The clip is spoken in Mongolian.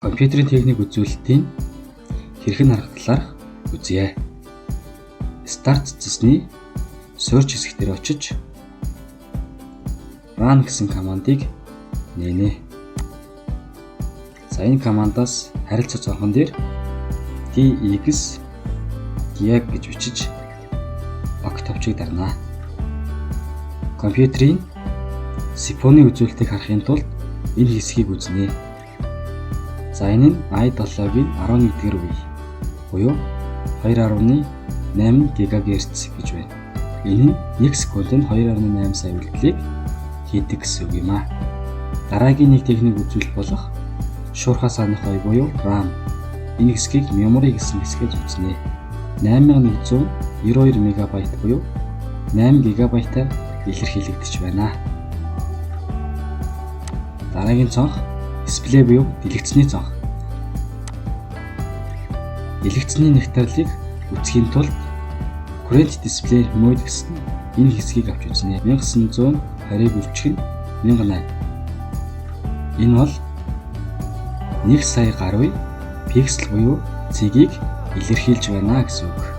Компьютерийн техник үзүүлэлтийн хэрхэн харах талаарх үзье. Start цэсний Search хэсэг дээр очиж run гэсэн командыг нээнэ. За, энэ командаас харилцах цонхон дээр dxdiag гэж бичиж OK товчийг дарна. Компьютерийн CPU-ны үзүүлэлтийг харахын тулд энэ хэсгийг үзнэ. За, энэ нь i7-гийн 11-р үе буюу 2.8 ГГц гэж байна. Энэ нь 1 секундэд 2.8 сая үйлдэлийг хийдэг гэсэн үг юм аа. Дараагийн нэг техник үзүүлэлт болох шуурхай сааны хоёр буюу RAM. Энэ хэсгийг memory гэсэн хэсгээс үзнэ. 8192 мегабайт буюу 8 гигабайтаар илэрхийлэгдэж байна. Дараагийн цонх дисплей буюу дэлгэцний цонх. Дэлгэцний нягтарлыг үзэхийн тулд Current Display Mode гэсэн энэ хэсгийг авч үзнэ. 1920-ыг үржих нь 1080. Энэ бол 1 сая гаруй пиксел буюу цэгийг илэрхийлж байна гэсэн үг.